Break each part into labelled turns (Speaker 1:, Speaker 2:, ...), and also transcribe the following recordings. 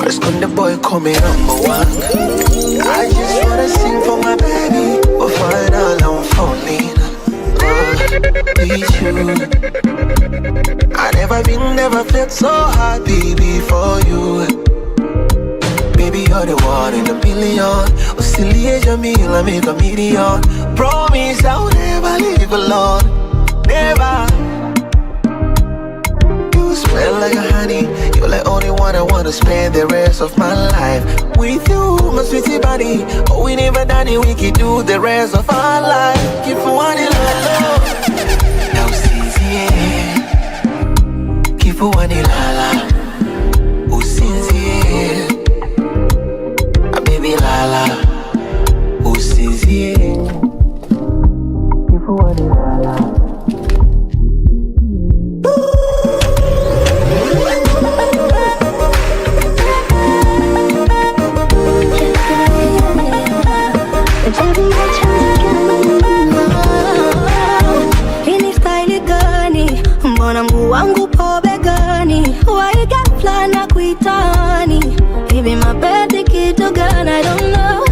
Speaker 1: First when the boy call me number one. I just wanna sing for my baby, but final I'm falling. With you. I never been, never felt so happy before you. Baby, you're the one in a billion. Usilie Jamila, make a million. Promise I'll never leave alone. Never. You smell like a honey. You're the only one I wanna spend the rest of my life with you, my sweetie bunny. Oh, we never done it, we can do the rest of our life. Kifuani lala, na usinzie. Kifuani lala, usinzie. Ah, baby lala, usinzie. Kifuani lala.
Speaker 2: Hii ni staili gani? Mbona mguu wangu po begani? Why ghafla na kuitani? Hivi mapenzi kitu gani? I don't know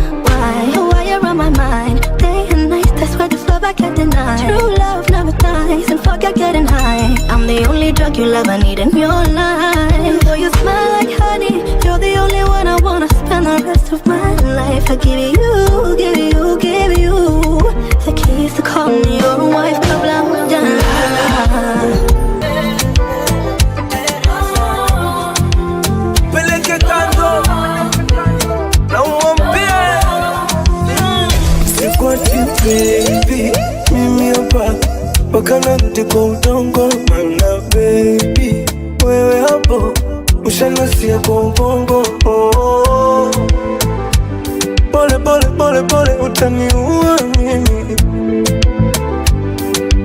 Speaker 2: why you're on my mind day and night. That's why this love I can't deny. True love never dies, and fuck I getting high. I'm the only drug you'll ever need in your life. Though you smell like honey, you're the only one I wanna spend the rest of my life. I give you, give you, give you the keys to call me your wife. Kabla hujalala.
Speaker 3: Peleke kando na umwambie sikwati baby, mimi hapa mpaka narudi kwa udongo, mana baby wewe hapo ushanasia kwa ubongo oh. Pole pole pole pole utaniua mimi,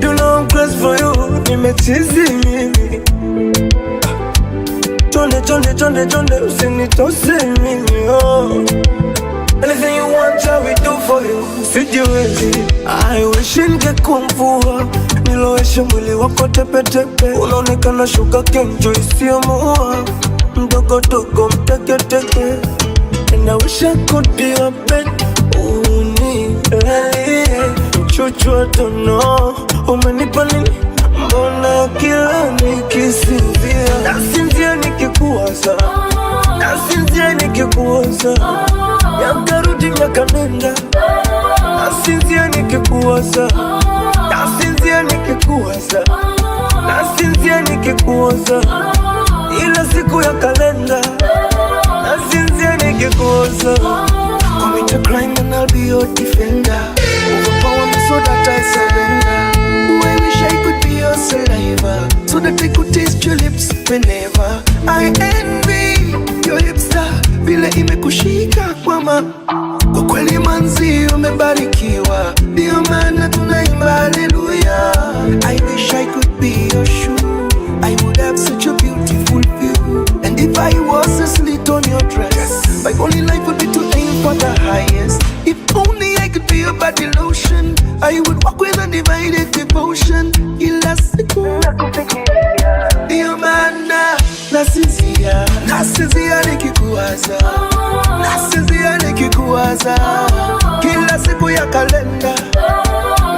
Speaker 3: you know I'm crazy for you, nimechizi mimi. Chonde chonde chonde chonde usinitose mimi oh. Anything you want I will do for you. Sijiwezi, I wish ningekuwa mvua niloweshe mwili wako tepetepe, unaonekana shuka kenjo isiyomuua mdogodogo mteketeke. And I wish I could be your bed, unilalie mchuchu tono, umenipa nini? Mbona kila nikisinzia nasinzia nikikuwaza, nasinzia nikikuwaza, miaka rudi miaka nenda, nasinzia nikikuwaza, nasinzia nikikuwaza, nasinzia nikikuwaza, ila siku ya kalenda nasinzia nikikuwaza.
Speaker 1: Commit a crime and I'll be your defender. Overpower me so that I surrender. Oh, I wish I could be your saliva, so that I could taste your lips whenever I envy your hipster, vile imekushika kwama. Kwa kweli manzi umebarikiwa, ndio maana tunaimba haleluya. I wish I could be your shoe, I would have such a beautiful view. And if I was a slit on your dress, my only life would be to aim for the highest. If only I could be your body lotion, I would walk with undivided devotion. Kila siku ndio maana nasinzia, nasinzia nikikuwaza, nasinzia nikikuwaza, kila siku ya kalenda,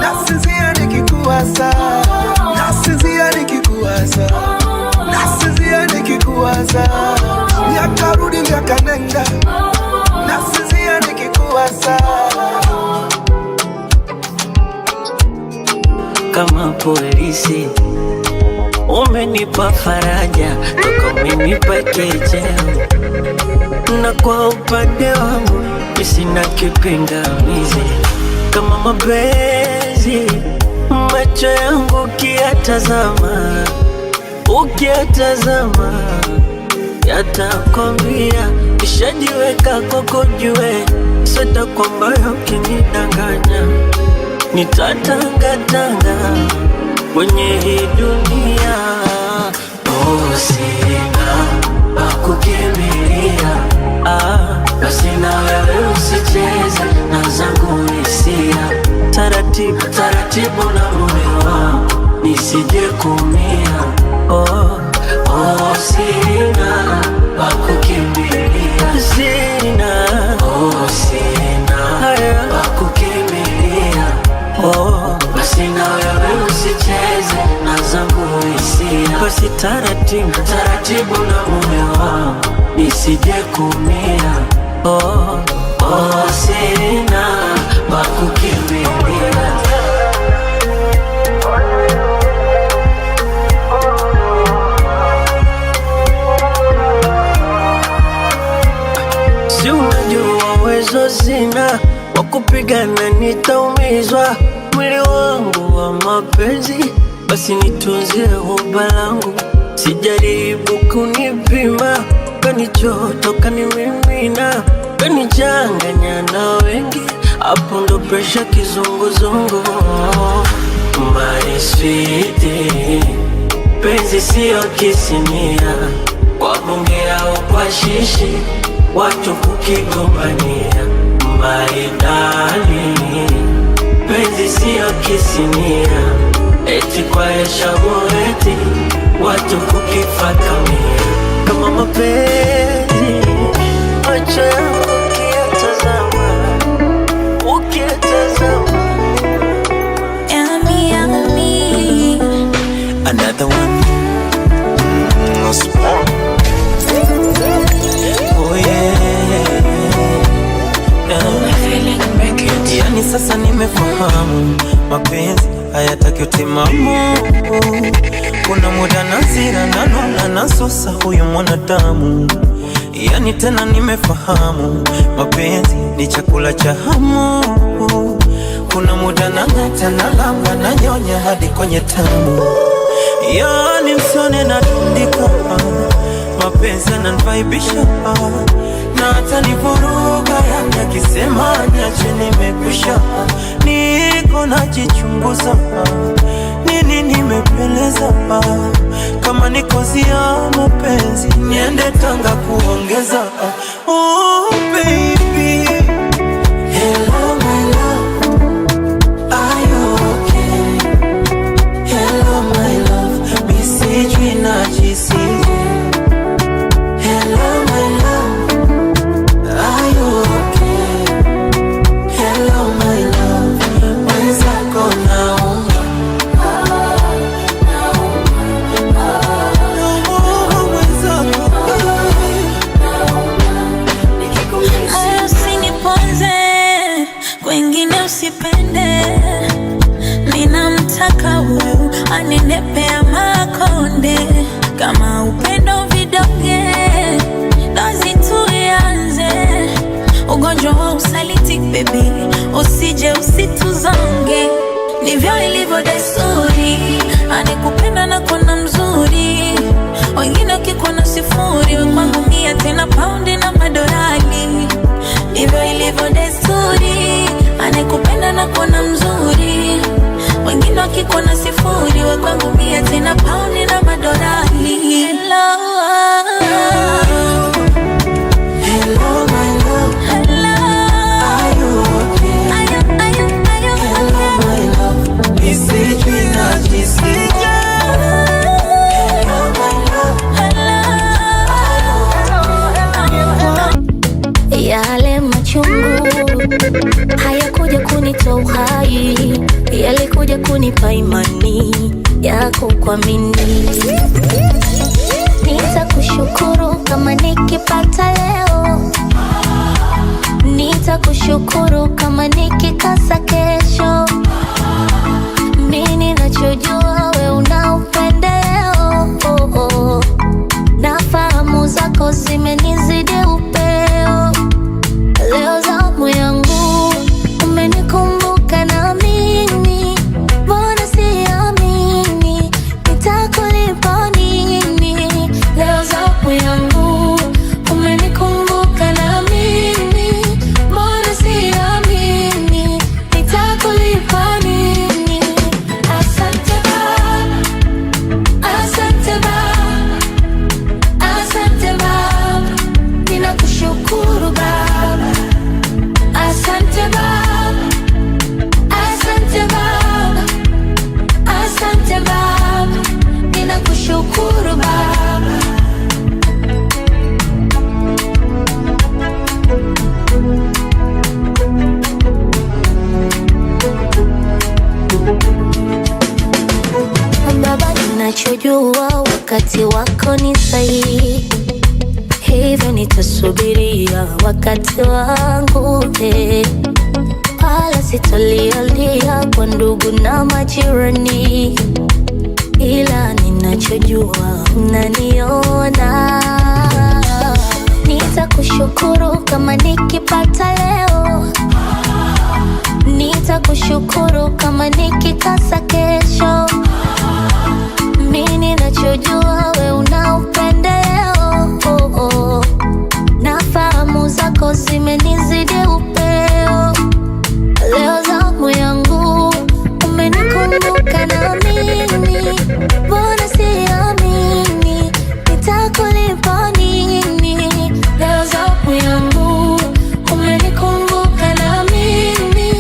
Speaker 1: nasinzia nikikuwaza, nasinzia nikikuwaza, nasinzia nikikuwaza, miaka rudi miaka nenda, nasinzia nikikuwaza.
Speaker 4: Kama polisi umenipa faraja, toka umenipa checheo, na kwa upande wangu mi sina kipingamizi. Kama mapenzi macho yangu ukiyatazama, ukiyatazama yatakwambia nishajiweka kwako, jue sweta kwamba ukinidanganya nitatangatanga kwenye hii dunia. Oh, sina pa kukimbilia. Ah, basi na wewe usicheze na zangu hisia, taratibu taratibu na moyo wangu nisije kumia. Oh, oh, sina pa kukimbilia. nisije kumia. Oh, oh, sina pa kukimbilia. Si unajua uwezo sina wa kupigana, nitaumizwa mwili wangu wa mapenzi, basi nitunzie huba langu, sijaribu kunipima, kanichoto kanimimina, kanichanganya na wengi, hapo ndo presha kizunguzungu. My sweetie, penzi siyo kisinia, kwa bunge au kwa shishi, watu kukigombania. Maridali, penzi siyo kisinia, eti kwa eshabueti, watu kukifakamia. Kama mapenzi, macho yangu ukiyatazama, ukiyatazama.
Speaker 2: Yummy, yummy.
Speaker 3: Another one. Oh yeah. Yeah. Yani sasa nimefahamu mapenzi hayataki utimamu. Kuna muda nazira nanuna nasusa huyu mwanadamu. Yani tena nimefahamu mapenzi ni chakula cha hamu. Kuna muda nang'ata nalamba nanyonya hadi kwenye tamu. Yani msione natundika, mapenzi yananivaibisha na hata nivuruga, yani akisema niache nimekwisha, niko najichunguza, nini nimepeleza, kama niko ya mapenzi niende Tanga kuongeza. Oh baby, hello my love, are you okay? Hello my love, mi sijui najisije. Hello my love, are you okay? Hello my love, mwenzako nauma. Nauma mwenzako.
Speaker 2: Aya, usiniponze kwengine, usipende. Ninamtaka huyu aninepea makonde, kama upendo vidonge, dozi tuianze. Ugonjwa wa usaliti baby, usije usituzonge, ndivyo ilivyo desturi. Anekupenda na kona mzuri, wengine wakikuona sifuri, we kwangu mia tena paundi na madorali ndivyo ilivyo desturi, anayekupenda na kuona mzuri, wengine wakikuona sifuri, we kwangu mia tena pauni na madorali. Hello,
Speaker 3: Hello my love,
Speaker 2: hello,
Speaker 3: are you okay?
Speaker 2: ayo, ayo, ayo,
Speaker 3: Hello my love, mi sijui najisije. Hello my love.
Speaker 2: hello. Yale machungu hayakuja kunitoa uhai, yalikuja kunipa imani ya kukuamini. Nitakushukuru kama nikipata leo, nitakushukuru kama nikikosa kesho. Mimi ninachojua we una upendeleo, oh, oh. Na fahamu zako zimenizidi upeo. Leo zamu yangu umenikumbuka na mimi, mbona siamini nitakulipa nini? Leo zamu yangu umenikumbuka na mimi, mbona siamini nitakulipa nini? Asante Baba, asante Baba, asante Baba, ninakushukuru Baba. Asante Baba, asante Baba, asante Baba, ninakushukuru Baba. Baba, ninachojua wakati wako ni sahihi. Hivyo nitasubiria wakati wangu, eh. Wala sitalialia kwa ndugu na majirani, ila ninachojua unaniona. Nitakushukuru kama nikipata leo, nitakushukuru kama nikikosa kesho. Mimi ninachojua we una upendeleo, oh, oh. Na fahamu zako zimenizidi upeo. Leo zamu yangu umenikumbuka na mimi, mbona siamini, nitakulipa nini? Leo zamu yangu umenikumbuka na mimi,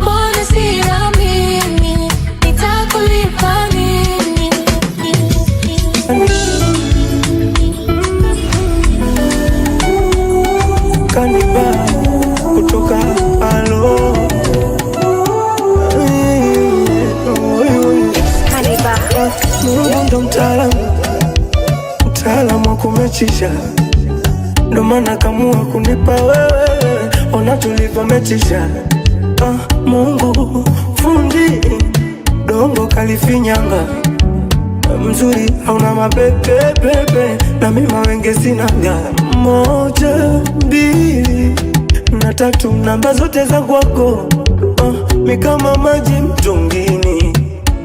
Speaker 2: mbona siamini, nitakulipa nini?
Speaker 3: Kaniba kutoka alo Mungu ndo mtaalamu, mtaalamu wa kumechisha, ndo maana kamua kunipa wewe, ona tulivyomechisha. Ah, Mungu fundi dongo kalifinyanga mzuri hauna mapepepepe na mimi mawenge sinaga moja mbili na tatu namba zote za kwako. Mi kama maji mtungini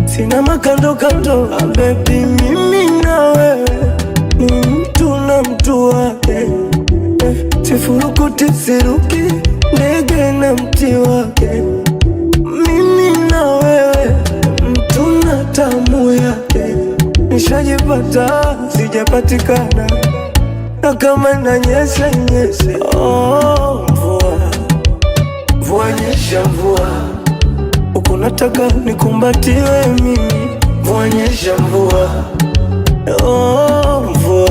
Speaker 3: sina makando kando. Ah, baby mimi na wewe ni mtu na mtu wake, eh, sifurukuti siruki ndege na mti wake, mimi na wewe mtu na tamu yake, nishajipata sijapatikana, na kama nanyesha nyeshe, oh, mvua mvua nyesha mvua, huku nataka nikumbatiwe mimi, mvua nyesha mvua, oh, mvua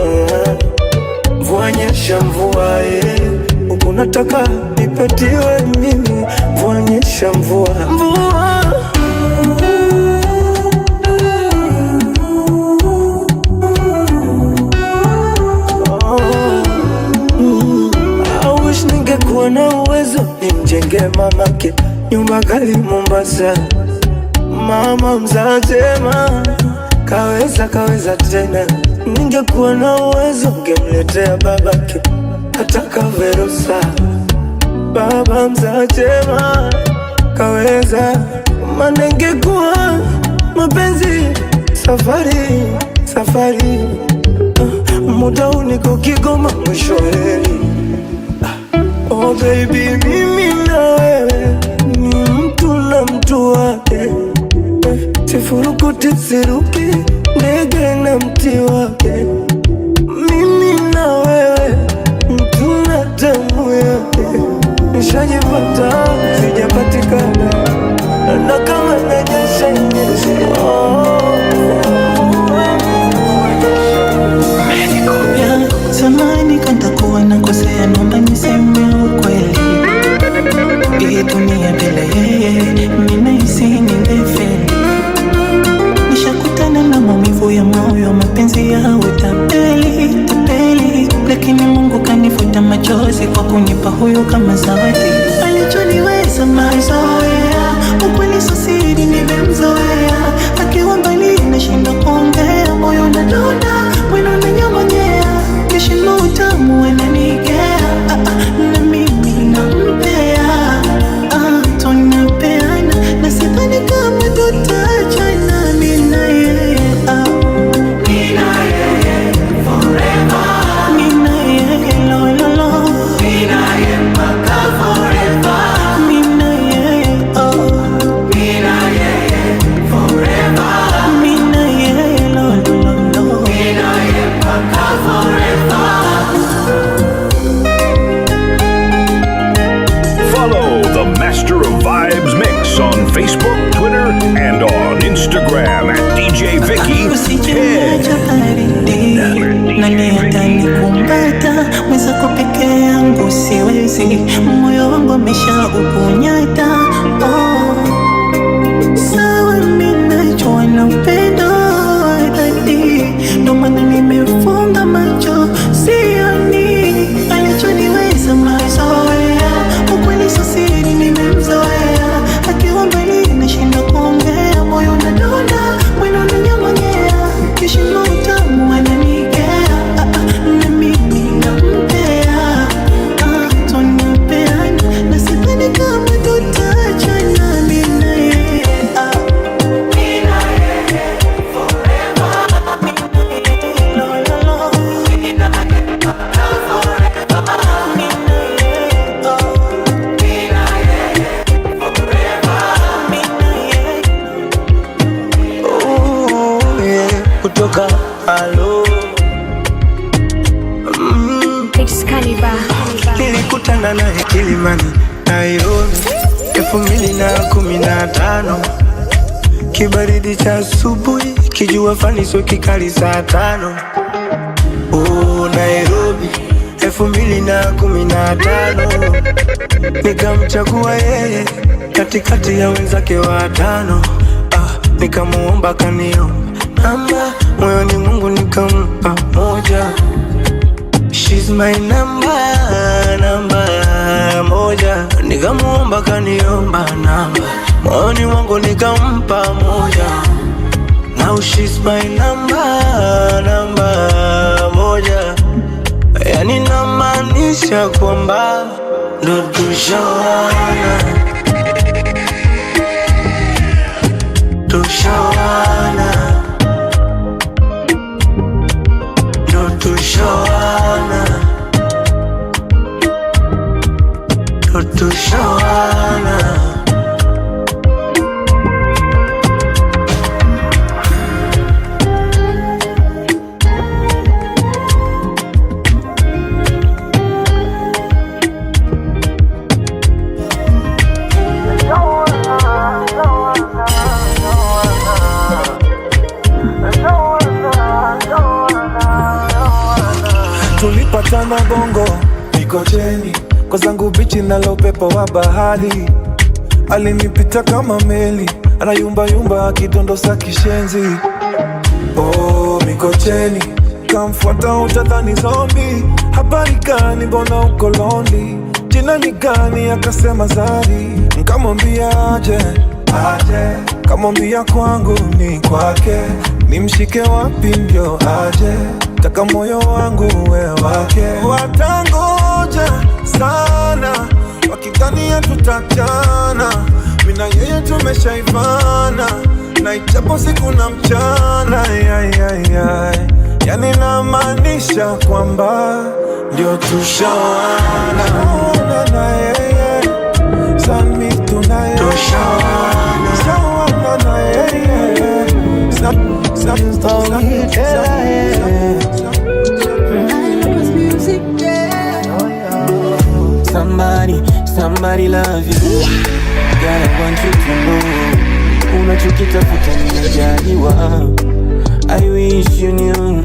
Speaker 3: mvua nyesha mvua, eh, huku nataka nipatiwe mimi, mvua nyesha mvua mvua. I wish ningekuwa na uwezo nimjenge mamake nyumba kali Mombasa, mama mzaa kaweza kaweza tena. Ningekuwa na uwezo ngemletea babake hata kaverosa, baba mzaa chema kaweza, maana ingekuwa mapenzi safari safari, muda huu niko Kigoma mwisho wa reli. Oh baby, mimi na wewe ni mtu na mtu wake, eh, sifurukuti siruki ndege na mti wake, mimi na wewe mtu na damu yake, nishajipata sijapatikana, na kama nanyesha nyeshe, oh.
Speaker 5: Ya, samahani kantakuwa nakosea, naomba niseme ukweli. Hii dunia bila yeye, mimi nahisi ningefeli. Nishakutana na maumivu ya moyo, mapenzi ya utapeli tapeli, lakini Mungu kanifuta machozi kwa kunipa huyu kama zawadi. Alichoniweza mazoea, ukweli sio siri, nimemzoea. Akiwa mbali nashindwa kuongea, moyo unadunda, mwili unanyong'onyea, kishimo utamu ananikea, ah, ah, na mimi nampea, ah, tunapeana na sidhani kama tutaachana mimi na yeye, ah. Mimi na yeye, lo, lo, lo. Mimi na yeye, oh. Mimi na yeye, lo, lo, lo.
Speaker 6: Follow the Master of Vibes Mix on Facebook, Twitter, and on Instagram at DJ Vicky
Speaker 5: Usijeniacha
Speaker 6: 10.
Speaker 5: baridi, nani atanikumbata? Mwenzako peke yangu siwezi, moyo wangu amesha ukunyata. Oh, sawa, mimi najua na upendo wa dhati, ndo maana nimefunga macho sioni.
Speaker 3: Nilikutana naye Kilimani, Nairobi 2015. Kibaridi cha asubuhi, kijua fani sio kikali saa 5. Oh, Nairobi 2015. Nikamchagua yeye katikati ya wenzake watano. Nikamuomba kaniomba namba, moyoni Mungu nikampa moja. She's my number, namba moja. Nikamuomba kaniomba namba, moyoni mwangu nikampa moja. Now she's my number, namba moja. Yani namaanisha kwamba ndo tushawana, tushawana, ndo tushawana, ndo tushawana.
Speaker 7: Tulipatana Bongo Mikocheni, kwa zangu bichi nalo upepo wa bahari. Alinipita kama meli, anayumba yumba akidondosa kishenzi. Oh, Mikocheni, kamfuata utadhani zombi. Habari gani, mbona uko lonely? Jina ni gani? Akasema Zari. Nkamwambia aje, aje. Kamwambia kwangu ni kwake, nimshike wapi ndio aje? Taka moyo wangu we wake. Watangoja sana, wakidhania tutachana. Mina yeye tumeshaivana, na ichapo siku na mchana. Yani namaanisha kwamba ndio tushawana. Na yeye sami tunaye, tushawana na yeye sa sa sa sa.
Speaker 5: Somebody, somebody love you. Girl, I want you to know. Unachokitafuta nimejaliwa. I wish you knew.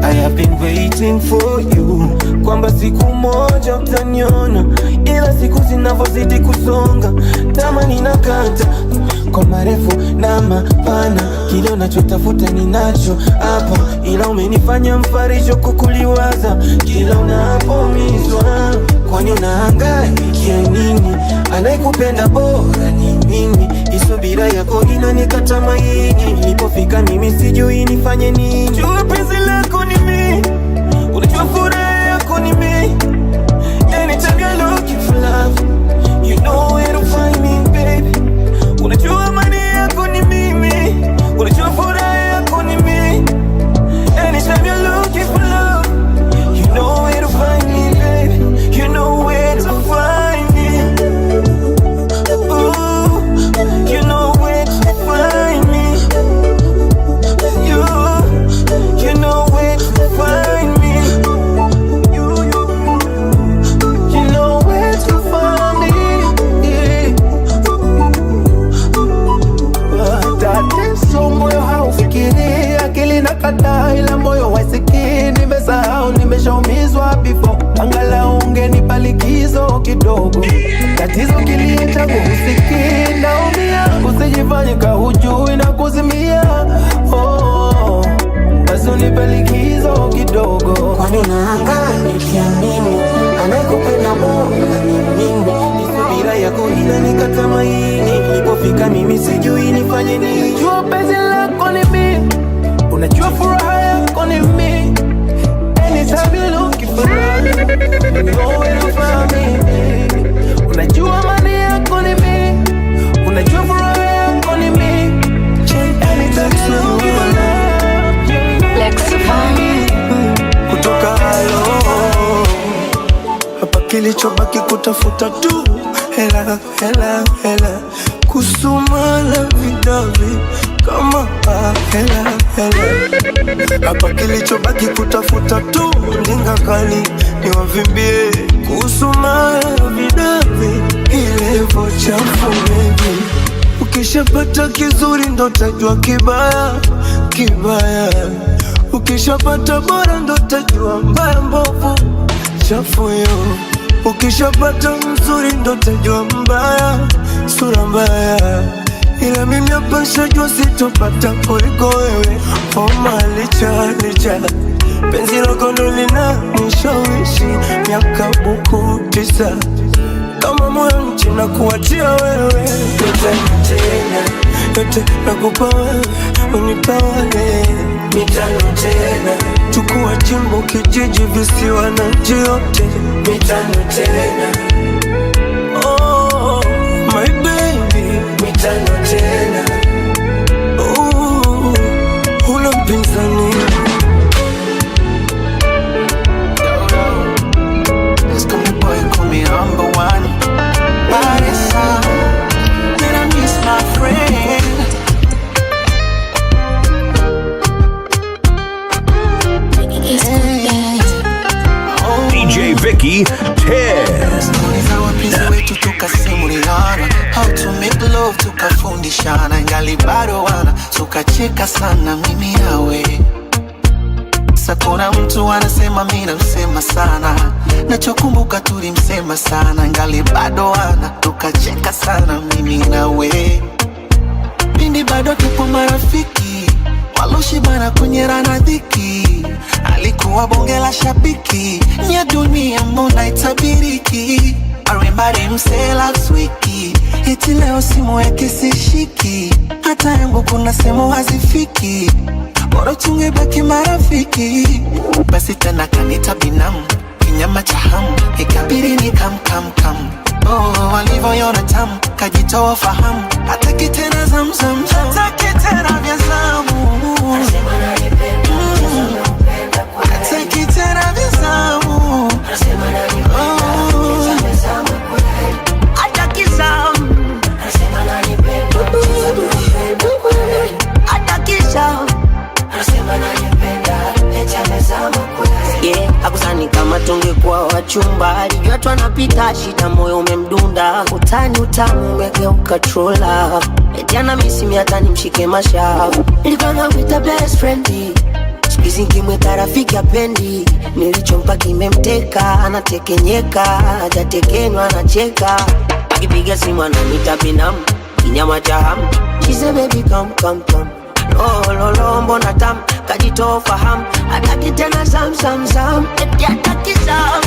Speaker 5: I have been waiting for you. Kwamba siku moja utaniona, ila siku zinavyozidi kusonga tamani nakata kwa marefu na mapana. Kile unachotafuta ninacho hapa, ila umenifanya mfarisho kukuliwaza kila unapoumizwa. Kwani unahangaika nini? Anayekupenda bora ni mimi. Isubira yako inanikata maini. Nilipofika mimi sijui nifanye nini. Jua penzi lako ni mimi, unajua furaha yako ni mimi. Anytime you're looking for love, you know where to find me, baby. Unajua amani yako ni mimi, unajua furaha yako ni mimi. Anytime you're looking for love, you know where to find me, baby. You know where to find me. Ooh, you know where to find me. You know where to find me. You know where to find me.
Speaker 8: Tatizo moyo haufikiri, akili nakataa, ila moyo hausikii. Nimesahau, nimeshaumizwa before, angalau ungenipa likizo kidogo. Tatizo kilio changu husikii, naumia, usijifanye kahujui na kuzimia. Oh, basi unipe likizo kidogo.
Speaker 5: Kwani unahangaika nini? Anayekupenda bora ni mimi. Subira yako inanikata maini. Nilipofika mimi sijui nifanye nini.
Speaker 8: Jua penzi lako ni mimi, unajua furaha yako ni mimi. Anytime you're looking for love, you know where to find me. Unajua amani yako ni mimi, unajua furaha yako ni mimi. Anytime you're looking for love,
Speaker 2: Lex Van.
Speaker 3: Kutoka halo hapa, kilichobaki kutafuta tu hela, hela, hela, kusumana vidavi kama hela, hela. Hapa kilichobaki kutafuta tu ndinga kali niwavimbie kuhusu Chafu baby, ukishapata kizuri ndo tajua kibaya kibaya, ukishapata bora ndo tajua mbaya mbovu. Chafu yo, ukishapata mzuri ndo tajua mbaya sura mbaya, ila mimi hapa nishajua sitopata kuliko wewe. Oh malicha licha penzi lako ndo linanishawishi miaka buku tisa kama moyo nchi na kuachia wewe, yote tena yote nakupa wewe, unitawale mitano tena, chukua jimbo, kijiji, visiwa na nchi yote mitano tena. Oh, my baby mitano tena. Oh, huna mpinzani.
Speaker 5: It's come boy, call me number one. Paresa, then I miss my friend.
Speaker 6: DJ Vicky 10.
Speaker 5: Stori za wapenzi wetu tukasimuliana, how to make love tukafundishana, ingali bado wana tukacheka sana mimi nawe. Sasa kuna mtu anasema mimi namsema sana, nachokumbuka tulimsema sana, ingali bado ana tukacheka sana mimi nawe. Pindi bado tupo marafiki, waloshibana kwenye rana dhiki, alikuwa bonge la shabiki, nya dunia mbona itabiriki. I remember him say last wiki, eti leo simu yake sishiki, hata yangu kuna sehemu hazifiki, bora tungebaki marafiki. Basi tena kanita binamu, kinyama cha hamu, ikabidi ni kam kam kam. Oh, walivyoiona tamu, kajitoa fahamu, hataki tena zamzam, hataki tena vya zamu. Hataki tena vya zamu. Oh.
Speaker 4: Hataki zamu. Hataki zamu. Yeah, hakusani kama tungekuwa wachumba, alijua tu anapita shida, moyo umemdunda, utani utamu umegeuka true love. Eti ana misi hata nimshike mashavu, nilikuwa namwita best friend, siku hizi nikimwita rafiki hapendi, nilichompa kimemteka, anatekenyeka, hajatekenywa anacheka, akipiga simu ananiita binamu, kinyama cha hamu, she say baby come come come. Lo lo lo, mbona tamu, kajitoa fahamu, hataki tena zam zam zam, eti hataki zam.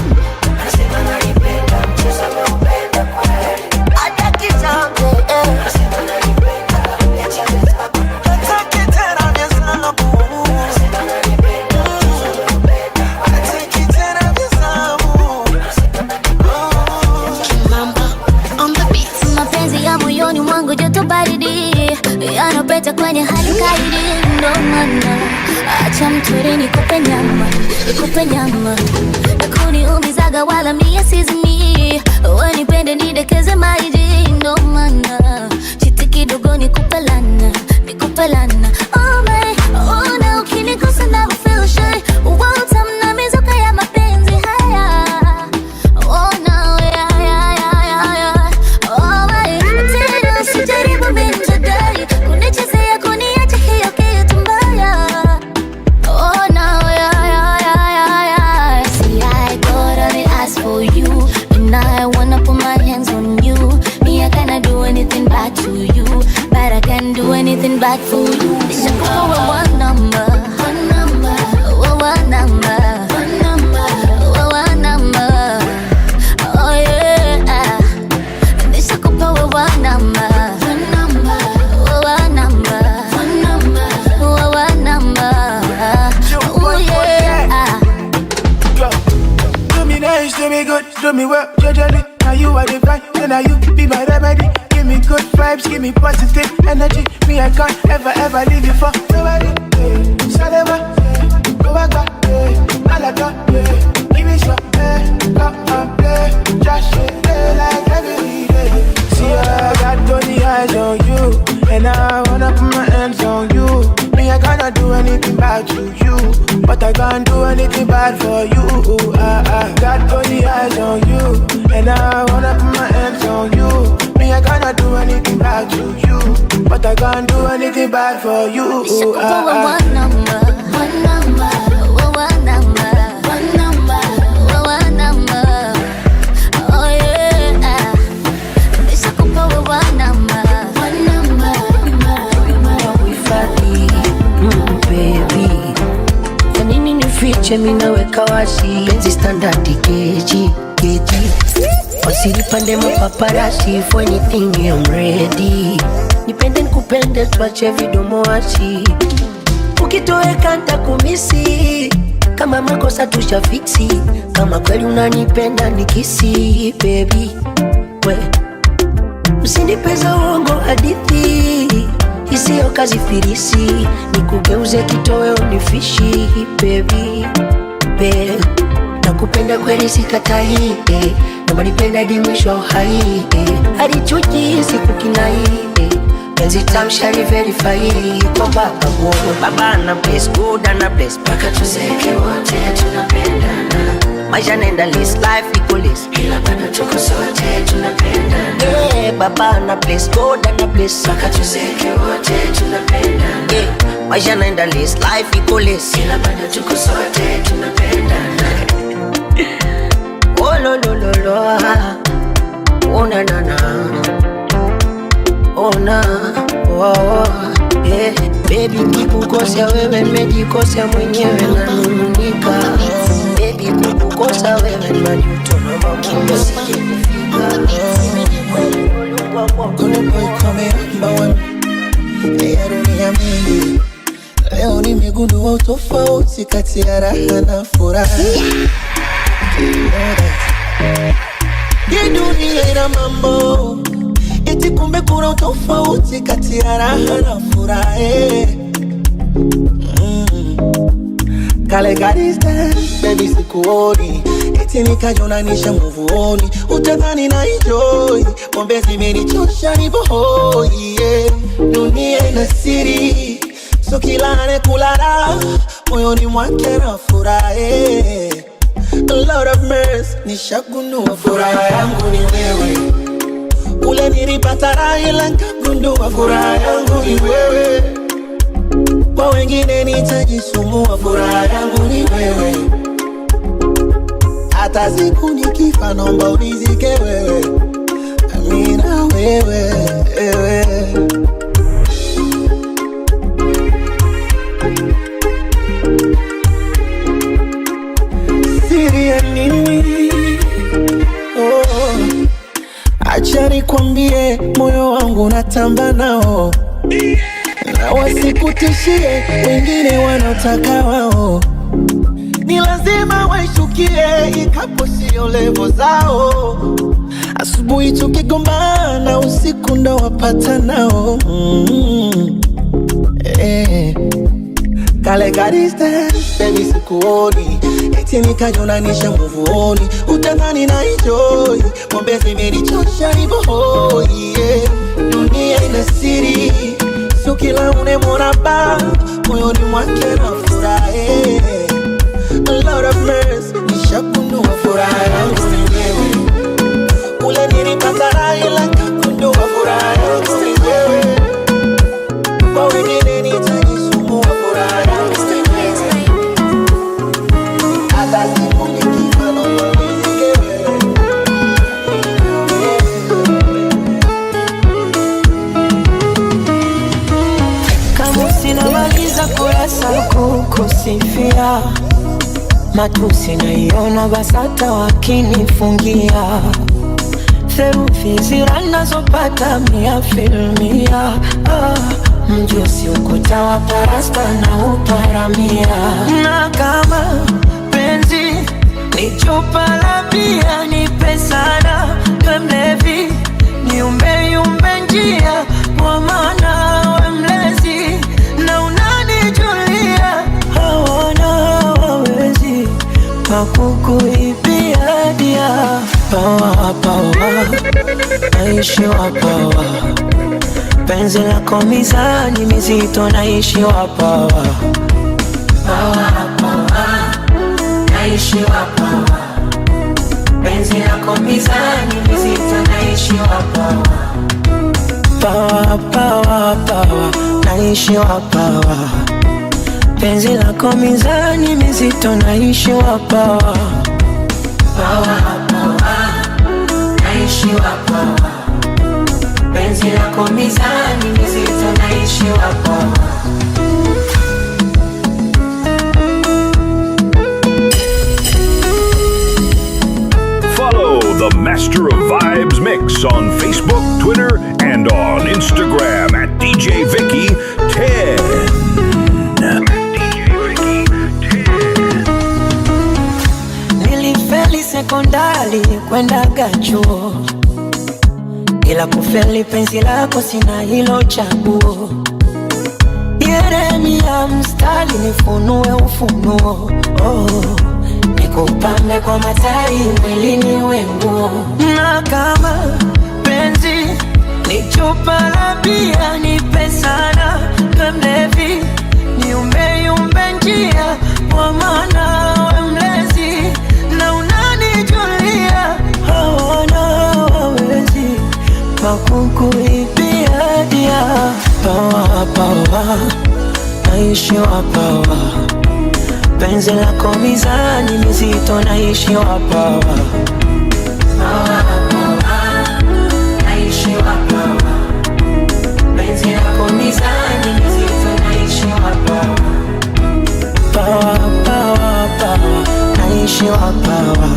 Speaker 4: Anasema ananipenda, mchezo ameupenda kweli. Hataki zam, eh, eh. Anasema ananipenda, eti amezama.
Speaker 5: Hataki tena vya zamu.
Speaker 4: Anasema ananipenda, mchezo ameupenda kweli.
Speaker 5: Hataki tena vya zamu.
Speaker 2: Mapenzi ya moyoni mwangu joto baridi yanapeta kwenye hali kaidi, ndo maana acha mturi nikupe nyama, nikupe nyama nakuniumizaga wala mie sizimi, wanipende nidekeze maiji, ndo maana chiti kidogo nikupe lana, nikupe lana. Oh my, oh na ukinigusa na feel shy, utamna mizuka ya mapenzi haya. Oh no, yeah, yeah, yeah, yeah, yeah. Oh my, tena usijaribu mimi kunichezea kuniacha hiyo kitu mbaya. Oh no, yeah, yeah, yeah, yeah, yeah. See, I got all the eyes for you, and I wanna put my hands on you. Me, I cannot do anything bad to you, but I can do anything bad for you. Nishakupa one number, one number, one number, one number, one number. Oh yeah, nishakupa one number, one number, one number, one number, one number. Oh yeah.
Speaker 7: Do me nice, do me good, do me well, judgely. Now you are the vibe, then now you be my remedy. Give me good vibes, give me positive energy. Me, I can't ever, ever leave you for nobody. Yeah. Salema, yeah. Go back, yeah. Alaka, yeah. Give me some, yeah. Come and play, just play like every day. See, I got only eyes on you, and I wanna put my hands on you. Me, I cannot do anything bad to you, but I can't do anything bad for you. I got only eyes on you, and I wanna put my hands on you. Me, I cannot bad to you, but I can't do anything bad for you.
Speaker 2: Nishakupa one number, one number, one number, one number, one number. Oh yeah. Nishakupa one number, one number.
Speaker 4: Kuhifadhi, baby, ya nini nifiche? Mi naweka wazi penzi standard keji keji, wasilipande mapaparasi. For anything I'm ready, nipende nikupende, tuache vidomo wazi. Ukitoweka ntakumisi, kama makosa tushafiksi, kama kweli unanipenda nikisi, baby we usinipeza uongo hadithi isiyo kazi firisi, nikugeuze kitoweo nifishi, baby babe, nakupenda kweli sikatai, eh. Naomba nipende hadi mwisho wa uhai, eh. Hadi chuki sikukinai, eh. Penzi tamshari verify kwa baba wote. Baba na bless good na bless mpaka tuzeke wote tunapendana. Maisha naenda list life iko list, ila bado tuko sote tunapendana. Eh, baba na bless God na bless mpaka tuzeke wote tunapendana. Eh, maisha naenda list life iko list, ila bado tuko sote tunapendana. Oh lo lo lo lo, ah. Oh na na na, oh na, oh, oh. Yeah. Baby kikukosea wewe nimejikosea mwenyewe nanung'unika. Baby kukukosa wewe ni majuto na maumivu yasijenifika.
Speaker 5: Konde boy call me number one. Ya dunia mingi leo nimegundua utofauti kati ya raha na furaha. You know that. Hii dunia ina mambo eti kumbe kuna utofauti kati ya raha na furaha, eh. Kale ka distance, baby sikuoni, eti nikajonanisha muvuoni, utadhani na enjoy, pombe zimenichosha nipo hoi, yeah. Dunia ina siri, so kila anayekula raha moyoni mwake na furaha, eh. A lot of mercy, nishagundua furaha yangu ni wewe. Kule nilipata raha ila nikagundua furaha yangu ni wewe. Kwa wengine nitajisumbua, furaha yangu ni wewe. Hata siku nikifa naomba unizike wewe. Amina wewe, wewe. Siri ya nini? Oh, acha nikwambie, moyo wangu natamba nao, na wasikutishie wengine wanaotaka wao, ni lazima waishukie ikapo sio levo zao. Asubuhi tukigombana, usiku ndo wapata nao. Eh. Kale ka distance, baby sikuoni, eti nikajonanisha muvuoni, utadhani na enjoy, pombe zimenichosha nipo hoi, yeah. Dunia ina siri, sio kila unemwona ba moyoni mwake na furaha, eh. A lot of mercy, nishagundua furaha yangu ni wewe. Ule nilipata raha ila nikagundua furaha yangu ni wewe. Kwa wengine nitajisumbua, furaha yangu ni wewe. Hata siku nikifa naomba unizike wewe.
Speaker 8: Kama sinamaliza kurasa kukusifia, matusi naiona BASATA wakinifungia, therufi zira nazopata mia filmia. Ah, mjusi ukuta wa parasta na uparamia, na kama penzi ni chupa la bia, nipe sana we mlevi, niumbe yumbe njia, kwa maana we mlezi na unanijulia, hawana wawezi pakukuibia dia. Pawa pawa naishi wa pawa, penzi lako mizani mizito, naishi wa pawa. Pawa pawa naishi wa pawa, penzi lako mizani mizito, naishi wa pawa.
Speaker 5: Pawa, pawa, pawa, naishi wa pawa. Penzi lako mizani mizito, naishi wa pawa. Pawa, pawa, naishi wa pawa. Penzi lako mizani mizito, naishi wa pawa.
Speaker 6: Follow the Master of Vibes Mix on Facebook, Twitter, and on Instagram at DJ Vicky 10. DJ Vicky 10.
Speaker 5: Nilifeli sekondari kwendaga chuo, ila kufeli penzi lako sina hilo chaguo. Yeremia mstari nifunue ufunuo, oh, nikupande kwa matari mwilini wenguo. Na kama penzi ni chupa la bia, nipe sana we mlevi, niumbe yumbe njia kwa maana we mlezi na unanijulia, hawana wawezi pakukuibia dia. Pawa, pawa, naishi wa pawa. Penzi lako mizani mizito, naishi wa pawa. Pawa, pawa, naishi wa pawa. Penzi lako mizani mizito, naishi wa pawa. Pawa, pawa, pawa, naishi wa pawa.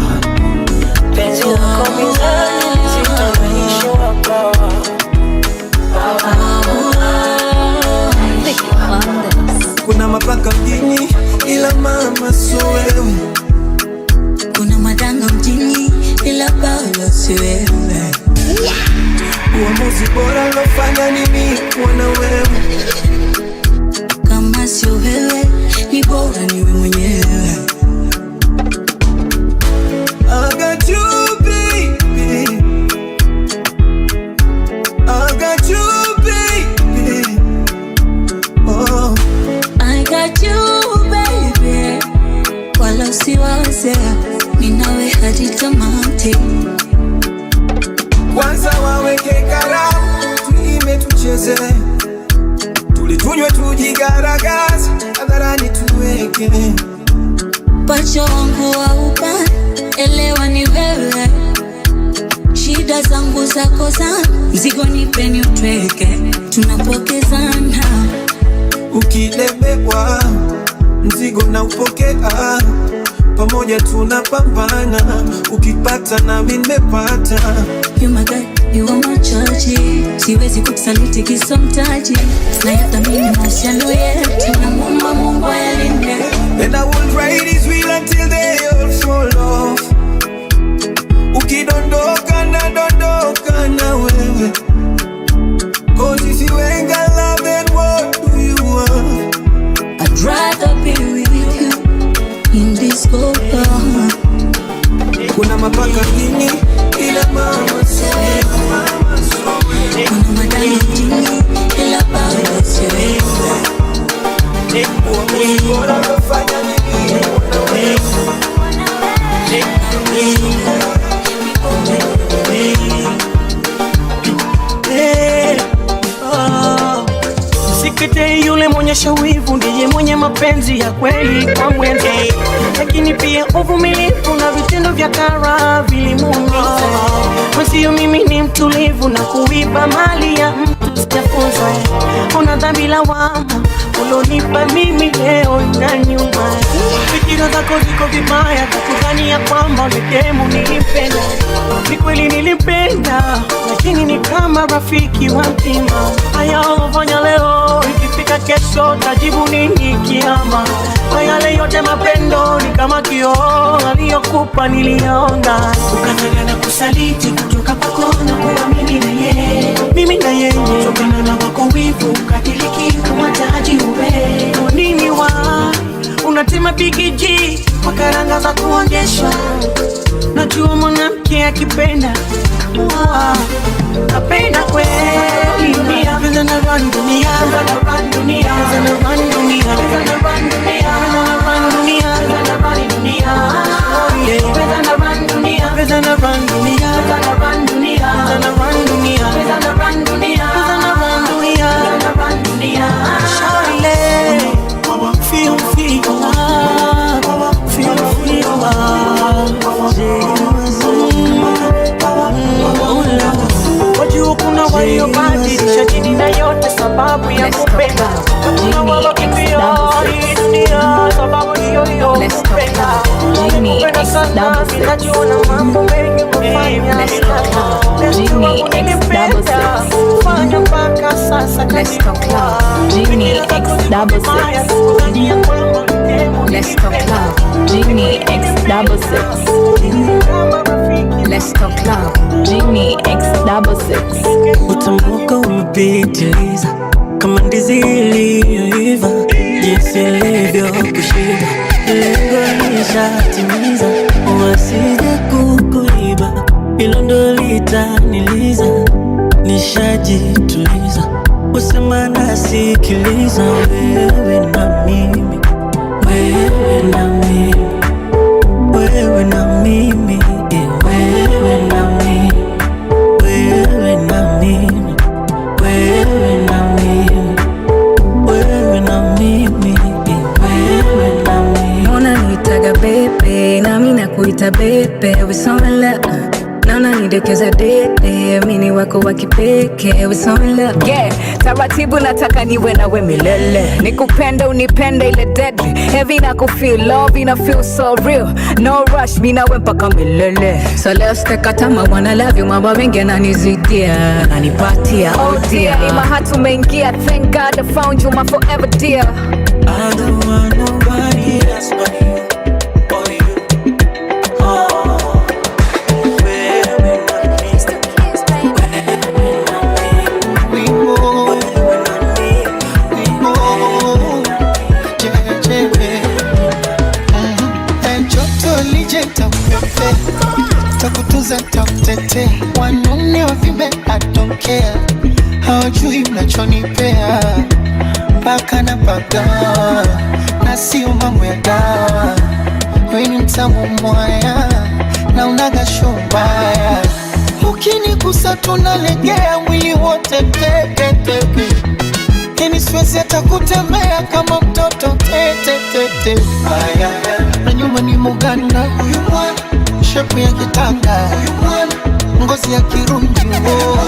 Speaker 5: Penzi lako mizani mizito, naishi wa pawa.
Speaker 3: Kuna mapaka mjini ila mama sio wewe.
Speaker 9: Kuna madanga mjini ila baba si wewe.
Speaker 3: Uamuzi bora lofanya ni mimi kuwa na wewe.
Speaker 9: Kama sio wewe ni bora niwe mwenyewe.
Speaker 3: I got you baby, I got you baby, oh.
Speaker 9: I got you baby, wala usiwaze, mimi nawe hadi tamati.
Speaker 3: Kwanza waweke karamu, tuime tucheze, tulitunywe tujigaragaze, hadharani tuweke.
Speaker 9: Pacha wangu wa ubani, elewa ni wewe. Shida zangu zako zangu, mzigo nipeni utweke, tunapokezana.
Speaker 3: Ukilemewa mzigo na upokea, pamoja tunapambana, ukipata na mimi nimepata.
Speaker 9: You my God, you are my judge. Siwezi kukusaliti kisa mtaji, na yathamini mahusiano yetu, na muomba Mungu ayalinde.
Speaker 3: And I will ride this wheel until they all fall off. Ukidondoka na dondoka na wewe. 'Cause if you ain't got love, then what do you want?
Speaker 9: I'd rather be with you in this cold.
Speaker 3: Kuna mapaka mjini ila mama sio wewe.
Speaker 9: Kuna madai mjini ila baba sio wewe.
Speaker 3: Uamuzi bora lofanya ni mimi kuwa na wewe.
Speaker 5: Hey, oh. Msikete yule mwenye wivu ndiye mwenye mapenzi ya kweli kwa mwenza, lakini pia uvumilivu na vitendo vya kara vilimuumiza. Mwenzio mimi ni mtulivu na kuiba mali ya mtu sijafunzwa. Una dhambi lawama ulonipa mimi leo na nyuma. Fikira zako ziko vibaya za kudhania kwamba uledemu nilimpenda. Ni kweli nilimpenda, lakini ni kama rafiki wa mtima. Haya ulofanya leo, ikifika kesho tajibu nini kiama? Kwa yale yote mapendo ni kama kioo aliyokupa niliona. Ukataka na kusaliti kutoka kwako na kuwa mimi na yeye, mimi na yeye, kutokana na wako wivu ukadiliki kumwacha uwe nini wa unatema bigiji kwa karanga za kuonyeshwa. Najua mwanamke akipenda napenda kweli. Pesa na run dunia, pesa na run dunia, pesa na run dunia, pesa na run dunia, pesa na run dunia, pesa na run dunia, oh yeah, pesa na run dunia, pesa na run dunia, pesa na run dunia, pesa na run dunia, pesa na run dunia, pesa na Waliobadilisha dini na yote sababu ya kupenda. Hakuna walokipia hii dunia sababu hiyo hiyo kupenda. Nimekupenda sana, ninajiona mambo mengi umefanya.
Speaker 10: Genie X double six.
Speaker 5: Fanya mpaka sasa
Speaker 10: Let's talk love. Genie X double six. Let's talk love. Genie X double six. Let's talk love. Genie X double six.
Speaker 5: Utambuka umepitiliza kama ndizi iliyoiva, jinsi ilivyo kushiba, lengo nishatimiza, wasije kukuiba, hilo ndo litaniliza, nishajituliza, usema nasikiliza, wewe na mimi, wewe na mimi, wewe na mimi, wewe na mimi, wewe na mimi, wewe na mimi, wewe na mimi, wewe na mimi.
Speaker 10: Unaniitaga bebe nami nakuita bebe, we so in love. Naona nidekeza dede, mini wako wa kipekee, we so in love.
Speaker 11: Yeah, taratibu nataka niwe nawe milele, nikupende unipende ile deadly heavy na kufeel love ina feel so real, no rush mi nawe mpaka milele.
Speaker 10: So leo sitakata wanna love you, mambo mengi yananizidia, nanipatia
Speaker 11: Oh dear, ima hatu umeingia, thank God I found you my forever dear.
Speaker 5: I don't want nobody else but you, or you. Oh, wewe na mimi, wewe na mimi,
Speaker 7: Joto lije takupepe, takutunza takutetea, wanaume wavimbe I don't care, hawajui mnachonipea mpaka na pagawa na sio mambo ya dawa. Wewe ni mtamu mwaya na unaga show mbaya, ukinigusa tunalegea mwili wote teke teke, yani siwezi hata kutembea kama mtoto tete tete. Aya, na nyuma ni Muganda huyu mwana, shepu ya kitanga huyu mwana, ngozi ya Kirundi oh,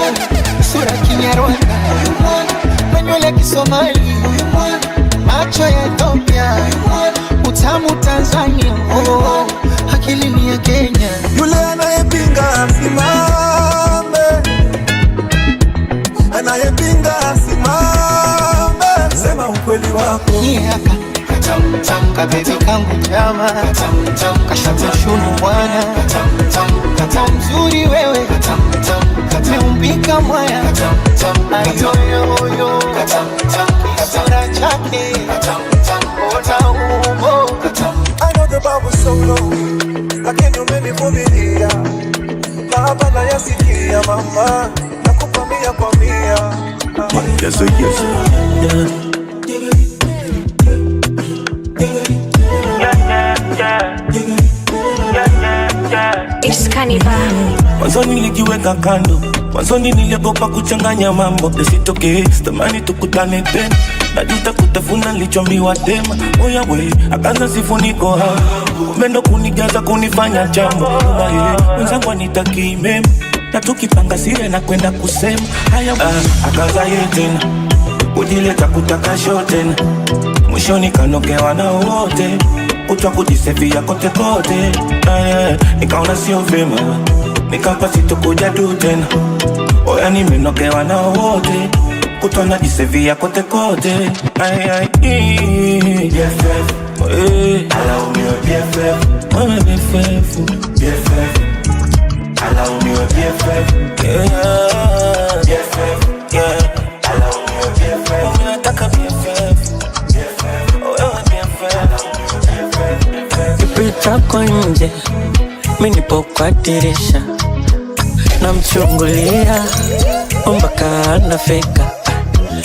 Speaker 7: sura Kinyarwanda huyu mwana, na nywele ya Kisomali huyu mwana, macho ya Ethiopia huyu mwana, utamu Tanzania oh, akili ni ya Kenya.
Speaker 3: Yule anayepinga asimame, anayepinga asimame, sema ukweli wako.
Speaker 7: Miaka kabebi kangu chama kashunushunu bwana kata mzuri wewe meumbika mwaya ayoyoyo kisura chake ona umbo.
Speaker 3: I know the Bible so low, lakini umenivumilia. Baba nayasikia mama, nakupa mia kwa mia.
Speaker 6: Yes, yes.
Speaker 12: It's Carnival.
Speaker 8: Mwanzoni nilijiweka kando, mwanzoni niliogopa kuchanganya mambo yasitokee, sitamani tukutane tena, najuta kutafuna nilichoambiwa tema. Oya we, akaanza sifuniko hapo, mendo kunijaza kunifanya jambo. Mwenzangu anitakii mema, na tukipanga siri na kwenda kusema haya. Akaanza yeye tena kujileta kutaka show tena, mwishoni kanokewa na wote, kutwa kujisifia kote kote. Nikaona sio vyema, nikapa sitokuja tu tena. Oya nimenokewa na wote, kutwa najisifia kote kote. Ay, ay, BFF, alaumiwe BFF, wewe BFF, BFF, alaumiwe BFF, yeah, BFF, yeah, alaumiwe BFF, mimi nataka BFF, BFF, wewe BFF.
Speaker 5: Kipita kwa nje, mimi nipo kwa dirisha, namchungulia mpaka anafika.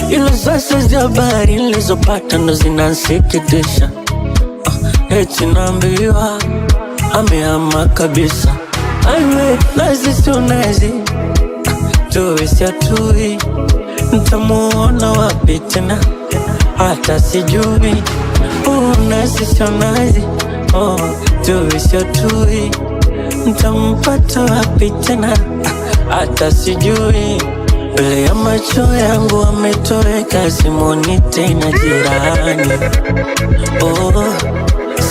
Speaker 5: Ila sasa za habari nilizopata ndo zinansikitisha. Eti naambiwa amehama kabisa. Aiwe nazi sio nazi, tui sio tui, ntamuona wapi tena? Hata sijui. Nazi sio nazi, oh, tui sio tui, ntampata wapi tena? Hata sijui. Mbele ya macho yangu ametoweka, simuoni tena jirani. Oh,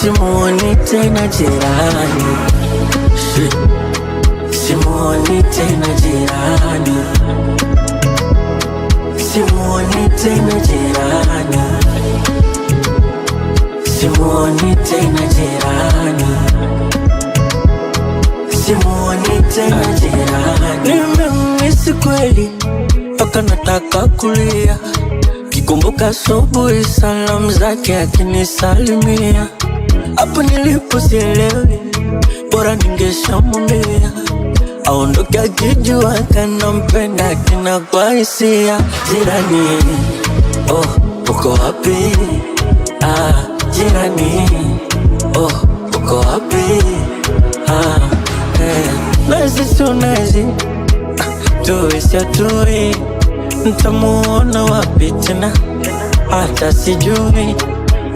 Speaker 5: simuoni tena jirani. Simuoni tena jirani. Simuoni tena jirani. Simuoni tena jirani. Simuoni tena jirani. Nimemisi kweli mpaka nataka kulia, kikumbuka asubuhi salamu zake akinisalimia. Hapo nilipo sielewi, bora ningeshamwambia aondoke akijua kanampenda kina kwa hisia. Jirani, oh, uko wapi? Ah, jirani, oh, uko wapi? Ah, eh. Nazi sunezi tuwe siatui, ntamuona wapi tena? Hata sijui.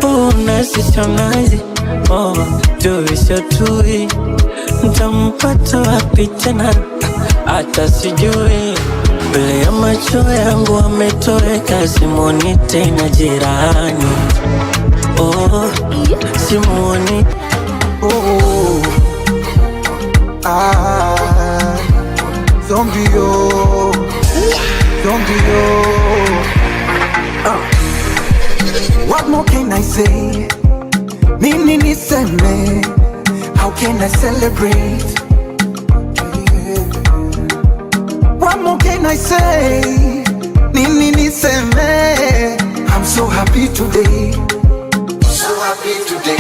Speaker 5: Oh, nazi sionazi, oh, tuwe siatui, ntampata wapi tena? Hata sijui. Mbele ya macho yangu ametoweka, simuoni tena jirani. Oh, simuoni.
Speaker 7: Oh, ah, zombie, oh, zombie, oh. What more can I say? Nini niseme? How can I celebrate? What more can I say? Nini niseme? I'm so happy today. So happy today.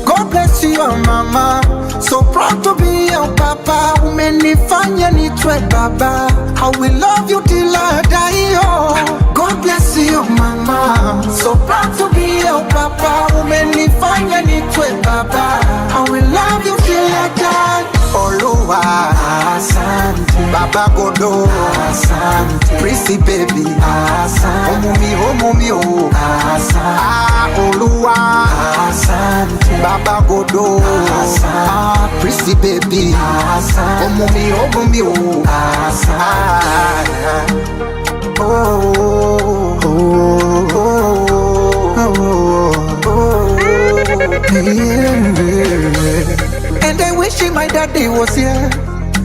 Speaker 7: God bless you, mama. So proud to be your papa. Umenifanya nitwe baba. I will love you till I die. Oh. God bless you, mama. So proud to be your papa. Umenifanya nitwe baba. I will love you till I die. Oluwa, asante. Baba Godo, asante. Prissy baby, asante. Omumi, omumi, oh, asante. Ah, Oluwa, asante. Baba Godo, asante. Ah, Prissy baby, asante. Omumi, omumi, oh, asante. Oh, oh, oh, oh, oh, yeah. And I wish my daddy was here.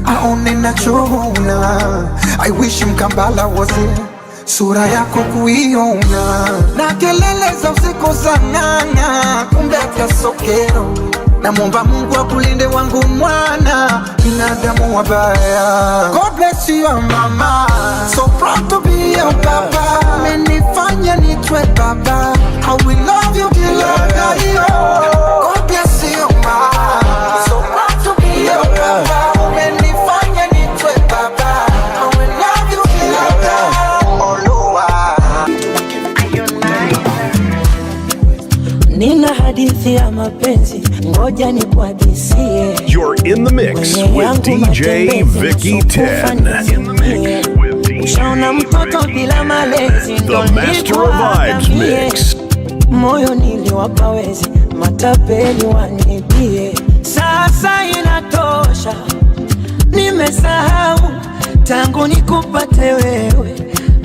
Speaker 7: Aone nachoona. I wish Mkambala was here. Sura yako kuiona. Na kelele za usiku za ng'ang'a, kumbe hata sokero. Namwomba Mungu akulinde wangu mwana, binadamu wabaya. God bless you mama, so proud to be your papa. Umenifanya nitwe baba, I will love you till I die. God bless you mama, so proud to be your papa. Umenifanya nitwe baba, I will love you till I die. Oluwa.
Speaker 5: Nina hadithi ya mapenzi, ngoja nikuhadisie.
Speaker 6: You're in the mix with DJ Vicky 10. In the mix with DJ
Speaker 5: Ushaona mtoto bila malezi, ndo
Speaker 6: The Master of Vibes
Speaker 5: nilikuangamie.
Speaker 6: Mix.
Speaker 5: Moyo niliwapa wezi, matapeli wanibie. Sasa inatosha, nimesahau tangu nikupate wewe,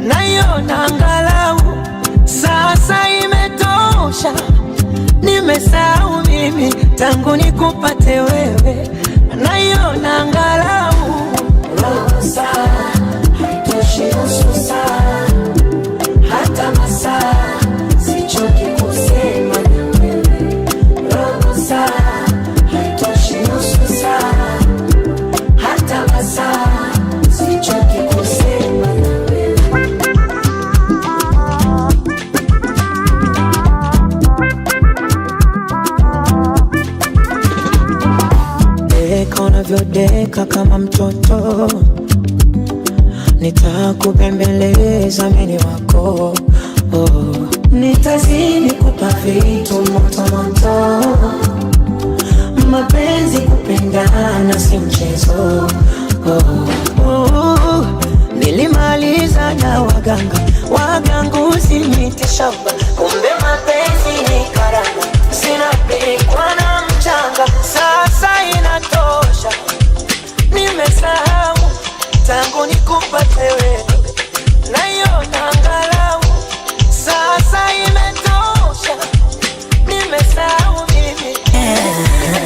Speaker 5: naiona angalau. Sasa imetosha, nimesahau mimi tangu nikupate wewe, naiona angalau. Rosa, haitoshi nusu saa, hata masaa, sichoki kusema na wewe. Robo saa, haitoshi nusu saa, hata masaa, sichoki kusema na wewe. Deka unavyodeka kama mtoto, nitakubembeleza mimi wako, oh. Nitazidi kupa vitu moto moto, mapenzi kupendana si mchezo, oh. Oh. Nilimaliza na waganga waganguzi miti shamba, kumbe mapenzi ni karanga, zinapikwa na mchanga. Sasa inatosha, nimesahau tangu nikupate wewe, Naiona angalau sasa imetosha, nimesahau mimi.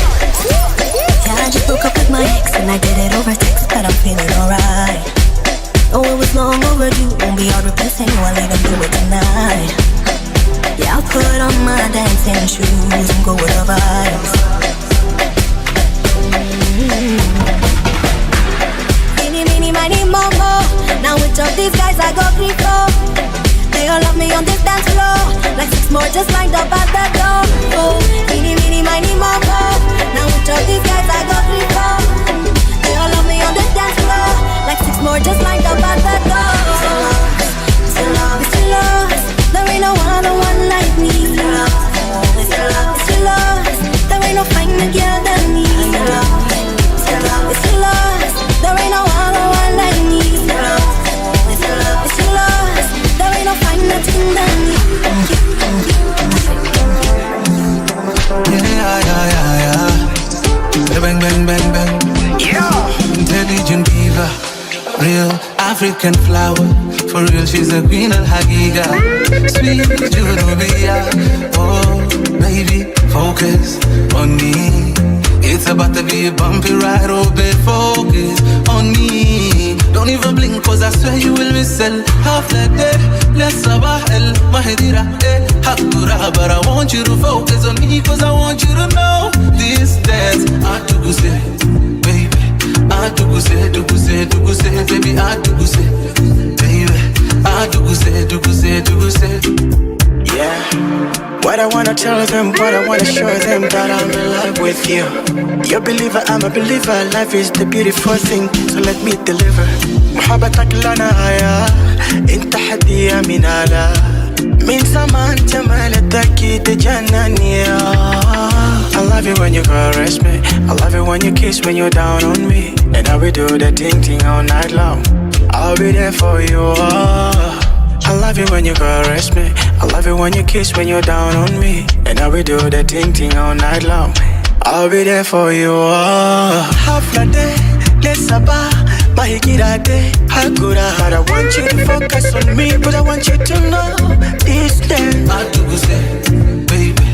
Speaker 2: Yeah, I just broke up with my ex and I did it over text, but I'm feeling alright. Oh, it was long overdue. Won't be hard replacing you, I'll even do it tonight. Yeah, I'll put on my dancing shoes and go with the vibes. Eeny, meeny, miny, mo, mo. Now which of these guys I go free for? They all love me on this dance floor. Like six more just lined up at the door. Oh, eeny, meeny, miny, mo, mo. Now which of these guys I go free for? They all love me on the dance floor. Like six more just lined up at the door. It's a love, it's a love, it's a love. There ain't no other one like me. It's a love, it's a love, it's a love. There ain't no finer girl than me. It's a love, it's a love, it's a love. There ain't no other one like me. It's a love, it's a love, it's a love. There ain't no finer thing than me.
Speaker 12: Yeah, yeah, yeah, yeah. Bang, bang, bang, bang. Yeah. Intelligent diva, real African flower. For real, she's a queen al Hagiga. Sweet Jurubia. Oh, baby, focus on me. It's about to be a bumpy ride, oh, babe, focus on me. Don't even blink, cause I swear you will miss it. Half that day, less sabah el mahdira, eh, hakura. But I want you to focus on me, cause I want you to know this dance. I do say, baby, I do say, do say, do say, baby, I do say, baby, I do say, do say, do say.
Speaker 1: Yeah. What I wanna tell them, what I wanna show them, that I'm in love with you. You're a believer, I'm a believer. Life is the beautiful thing, so let me deliver. محبتك لنا يا انت هدية من على من زمان جمالتك تجنن يا. I love it when you caress me, I love it when you kiss, when you're down on me. And I will do the thing thing all night long. I'll be there for you. Oh. I love it when you caress me, I love it when you kiss, when you're down on me. And I will do the thing thing all night long. I'll be there for you. Oh. Half a day, let's sabah, mahigira de, hakura. But I want you to focus on me, but I want you to know this day.
Speaker 12: I do say, baby,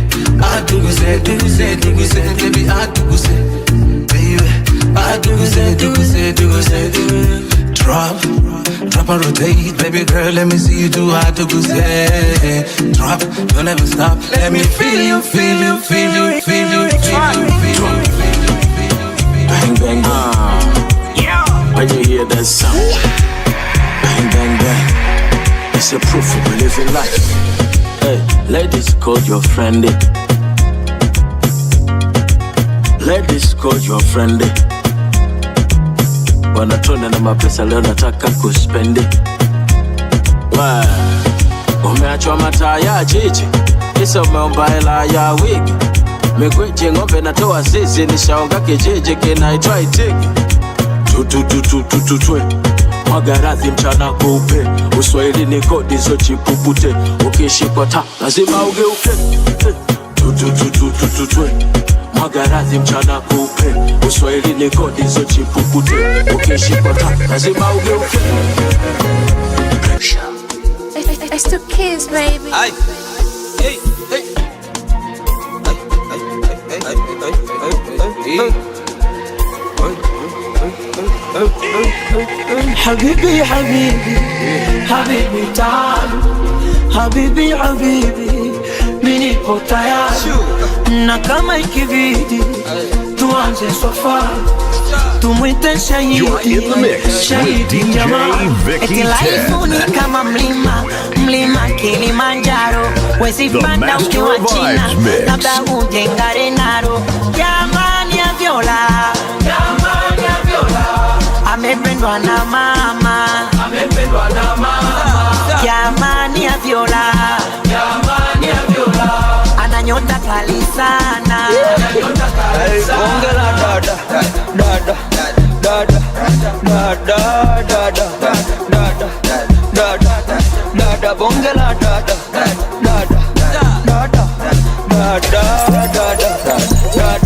Speaker 12: I do say, do say, do say, baby, I do say, baby, I do say, do say, do say, do. Drop, drop and rotate, baby girl, let me see you do how to go say. Drop, don't ever stop. Let me feel you, feel you, feel you, feel you, feel you, feel you.
Speaker 13: Bang, bang, bang.
Speaker 12: Yeah.
Speaker 13: When you hear that sound, bang, bang, bang. It's a proof of living life. Hey, ladies, call your friend. Ladies, call your friend. Wanatona na mapesa leo nataka kuspendi. Umeachwa mataa ya jiji, kisa umeomba hela ya wigi. Migwiji ng'ombe natoa zizi, nishaonga kijiji kinaitwa Itigi. Tutututututwe mwaga radhi mchana kweupe, Uswahili ni kodi zo chipupute, ukishikwa ta lazima ugeuke. Tutututututwe mwaga radhi mchana kweupe, Uswahili ni kodi zo chipupute, ukishikwa ta lazima ugeuke.
Speaker 14: It's two kids, baby.
Speaker 8: Ay. Hey, hey. Ay, ay, ay, ay, ay, ay, ay.
Speaker 5: حبيبي حبيبي حبيبي تعال حبيبي حبيbi mimi nipo tayari na kama ikibidi tuanze safari tumwite shahidi shahidi jamaa
Speaker 6: Vicky
Speaker 4: Eti life ni kama mlima mlima Kilimanjaro wezi panda ukiwa China labda uje Ngarenaro jamani ya Viola
Speaker 5: jamani ya Viola
Speaker 4: amependwa na mama
Speaker 5: amependwa na mama
Speaker 4: jamani ya Viola
Speaker 5: jamani ya Viola
Speaker 4: ana nyota kali sana
Speaker 5: ana nyota kali sana
Speaker 8: ongela dada dada dada dada dada dada dada dada bonge la dada dada dada dada dada dada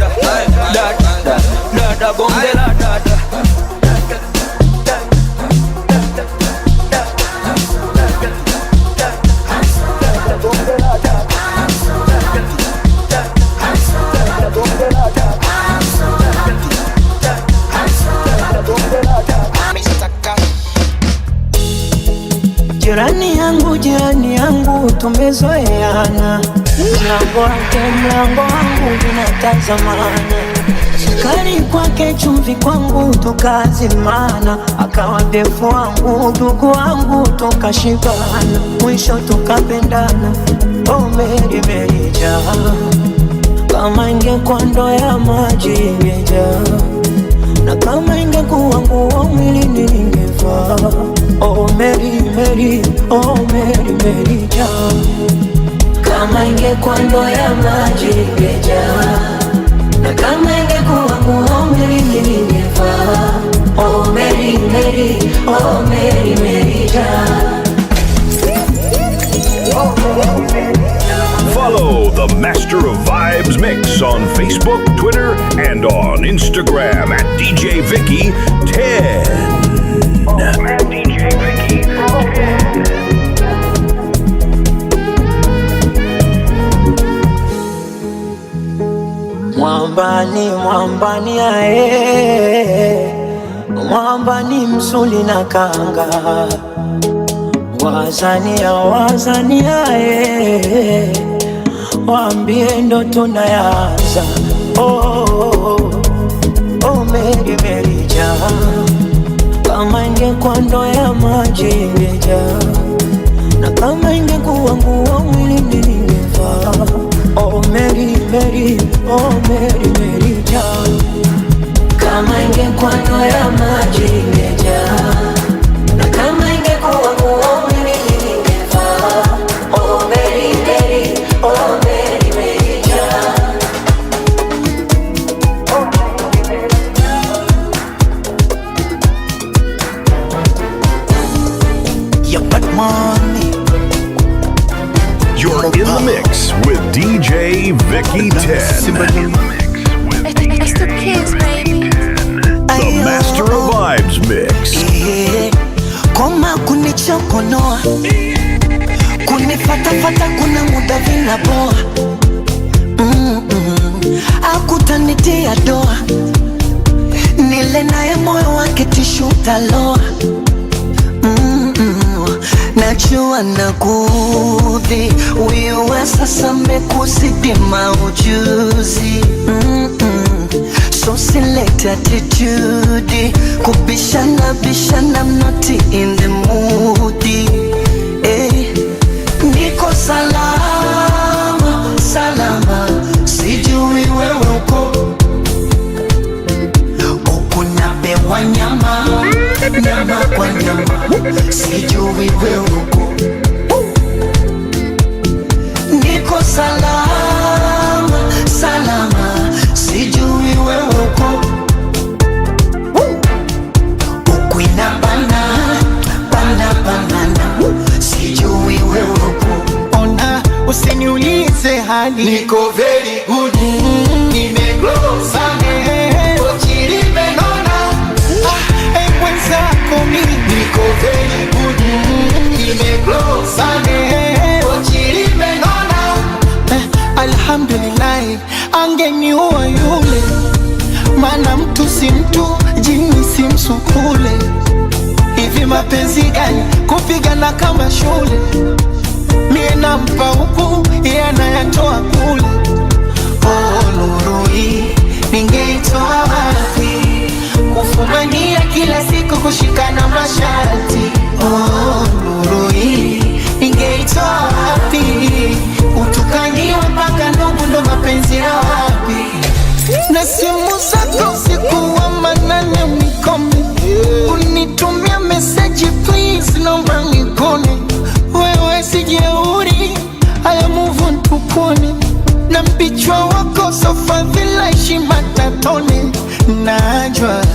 Speaker 5: tumezoeana. Mlango wake mlango wangu tunatazamana, sukari kwake chumvi kwangu tukazimana, akawa befu wangu ndugu wangu tukashibana, mwisho tukapendana. Oh Mary Mary jaa, kama ingekuwa ndoo ya maji ingejaa, na kama ingekuwa nguo mwilini ningevaa. Oh Mary Mary, oh Mary Mary jaa, kama ingekuwa ndoo ya maji ingejaa, na kama ingekuwa nguo mwilini ningevaa. Oh Mary Mary, oh Mary Mary jaa.
Speaker 6: Follow the Master of Vibes Mix on Facebook, Twitter, and on Instagram at DJ Vicky 10. At DJ Vicky 10.
Speaker 5: Mwambani, mwambani ae, mwambani msuli na kanga, wazania, wazania ae, waambie ndo tunayanza. Oh, oh, oh, Mary Mary jaa, kama ingekuwa ndoo ya maji ingejaa, na kama ingekuwa nguo mwilini ningevaa. Oh Mary Mary, oh Mary Mary jaa, kama ingekuwa ndoo ya maji ingejaa, na kama ingekuwa nguo mwilini ningevaa. Oh Mary Mary, oh Mary Mary jaa.
Speaker 1: You got money.
Speaker 6: You're in the mix with DJ Vicky 10.
Speaker 14: It's the kids, baby.
Speaker 6: The Master of Vibes Mix.
Speaker 1: Koma kunichokonoa, kunifatafata kuna muda vinaboa. Akutanitia doa, nile naye moyo wake tishu utaloa. Najua nakuudhi, huyu wa sasa amekuzidi maujuzi. So select attitude, kubishana bishana, I'm not in the mood. Eh, niko salama salama, sijui wewe uko huku, napewa nyama nyama kwa nyama, sijui wewe uko. Niko salama salama, sijui wewe uko huku, inabana bana banana, sijui wewe uko.
Speaker 7: Ona, usiniulize hali, niko very good, nimegrow sana, kochi limenona. Ah, eh, mwenzako mimi niko very good, nimegrow sana, kochi limenona. Eh, alhamdulillah, angeniua yule, maana mtu si mtu, jini si msukule. Hivi mapenzi gani kupigana kama shule? Mie nampa huku, yeye anayatoa kule. Oh, nuru hii ningeitoa wapi? Kufumania kila siku kushikana masharti. Oh, nuru hii ningeitoa wapi? Utukaniwa mpaka ndugu, ndo mapenzi ya wapi? Na simu zako usiku wa manane unikome, unitumia message please, naomba nikone. Wewe si jeuri, haya move on tukone, na mpichwa wako sofa vila heshima tatone. Najua,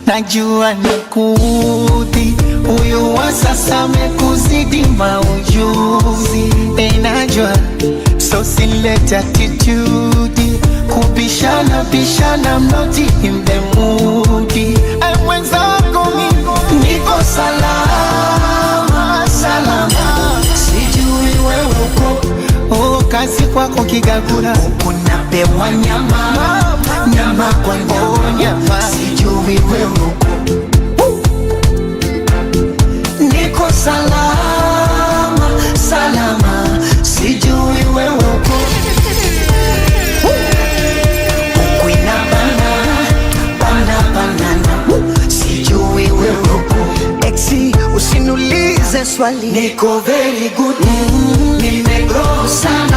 Speaker 7: najua nakuudhi, huyu wa sasa amekuzidi maujuzi. Najua, so silete attitude, kubishana bishana, I'm not in the mood. Ay, mwenzako mimi
Speaker 1: niko salama salama, sijui wewe uko.
Speaker 7: Oh, kazi kwako kigagura,
Speaker 1: huku napewa nyama nyama kwa nyama,
Speaker 7: oh, nyama,
Speaker 1: sijui wewe uko. Niko salama salama, swali. Niko very good, nimegrow sana.